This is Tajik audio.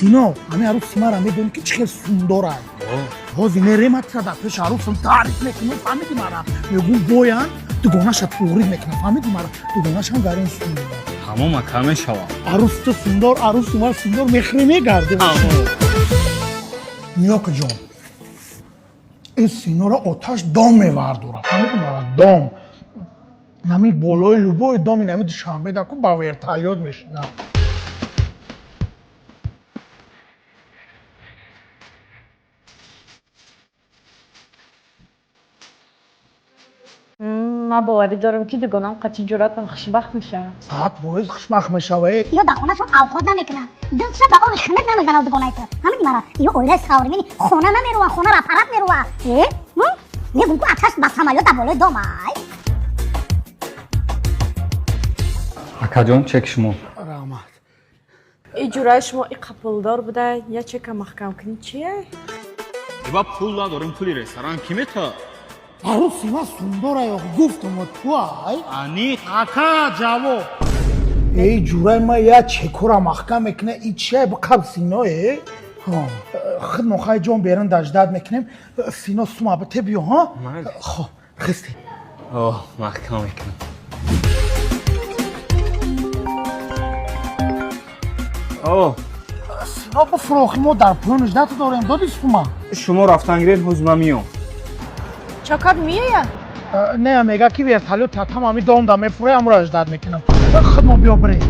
Сино, ҳамин арӯси мара медонӣ, ки чӣ хел сундорай. Ҳозир мерем, атра дар пеши арӯсам таъриф мекунам, фаҳмиди мара? Мегӯм, боян дугонаша туғрид мекунам, фаҳмиди мара? Дугонашам дар ин сундор. Тамом, ака, мешавам. Арӯс ту сундор, арӯси ман сундор, мехӯрӣ, мегардем. Ниёка ҷон, ин синора оташ дом мевардорад, фаҳмиди мара? Дом нами болои любои доми нами Душанбе даку ба вертолёт мешинам. Ман боварӣ дорам, ки дугонам қатъи ҷуръатам хушбахт мешавад. 100% хушбахт мешава. Ё дар хонашон авқот намекунанд, дилша ба оби хунук намезанад. Дугонаи ту, ҳамиди мара, ё оилаи современный хона намеруа, хона аппарат меруа. Э, мегум ку, аташ ба самолёт дар болои дом ай. Акаҷон, чек шумо. Раҳмат. И ҷураи шумо и қапулдор буда, я чека маҳкам кунӣ чие? Иба пул надорем, пули ресторан ки мета? Арӯси ман сундора, ё гуфтам ту ай. Аниқ. Ака, ҷавоб. Эй, ҷураи ман я чекора маҳкам мекуна, и чия бақаб синое. Худ мохай ҷон берун даждат мекунем. Сино, сума бите, биё, ҳа. Хоб, хисти. О, маҳкам мекунам. О. Сино, бифурохи, мо дар поёнаш дата дорем, доди сума. Шумо рафтан гиред, ҳоз ман миём. Чокар меояд? Не, мега ки вертолёт татам ҳами домда мефуре, амро ждать мекунам. Худ мо биё бирем.